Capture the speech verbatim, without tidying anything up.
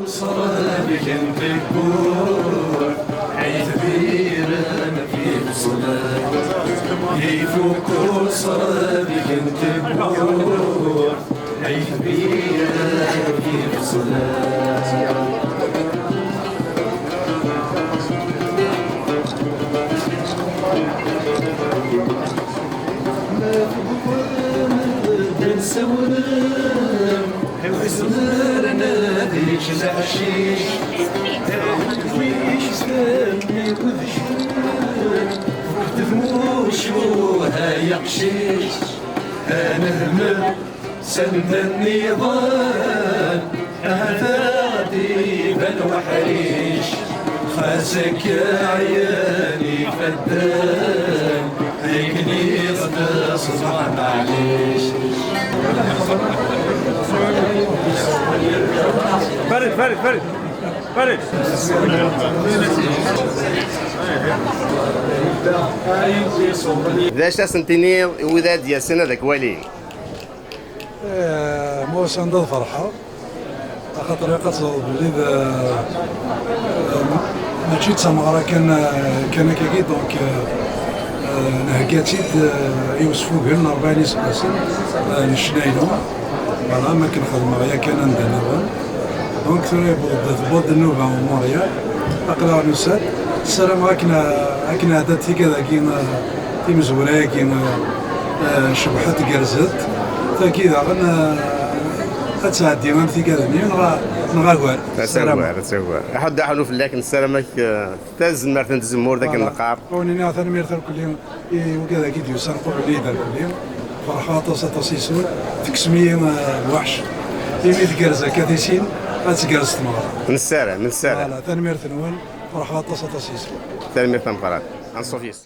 Ṣṣrabeg n tewwurt ay tbiren f yibṣel, ifuk ṣṣrabeg n tewwurt ay tbiren f yibṣel. Ma tewwḍem d nsawlen, zemren ad yečč leḥcic. Tawict-nni udcen, fukt tmucuha ay aqcic. Ad nehmel sanda nniḍen, ahat ad d-iban uḥric. Xas akka ɛyan ifadden, akken i ɣ-d-ṣṣbeḥ, maɛlic. Farid, Farid, Farid, Farid. D acu ad sen-tiniḍ i wid ad d-yasen ad k-walin? Eh, ma ur sanda ad ferḥeɣ, axaṭer ilaq ad teẓreḍ belli d, eh, mačči d tameɣra kan, eh, kan akkagi, donc, eh, eh, nhegga-tt-id, eh, i usfugel n rebɛin iseggasen, eh, n ccna-inu. Voilà, am akken xedmeɣ yakan anda nniḍen. Donc tura yewweḍ-d, tewweḍ-d nnuba n Montréal. Aql-aɣ nusa-d. Ssarameɣ akken, akken ɛeddant tigad-agi, eh, timezwura-agi, eh, eh, cebḥent, gerrzent. Tagi daɣen, eh, ad tɛeddi am tigad-nni neɣ, neɣ agar. Ad tagar, ad tagar. Aḥuddu aḥunu fell-ak, nessaram-ak, eh, tazmert n tzemmurt akken neqqar. Ad wen-iniɣ tanemmirt irkelli i wigad-agi d-yusan qubel-iyi-d irkelli. Ferḥeɣ aṭas, aṭas yes-wen. Tekksem-iyi, eh, lweḥc. Imi tgerrez akka tisin, ad tgerrez tmeɣra. Nessaram, nessaram. Voilà, tanemmirt-nwen. Ferḥeɣ aṭas, aṭas yes-wen. Tanemmirt tameqqrant. Anṣuf yes.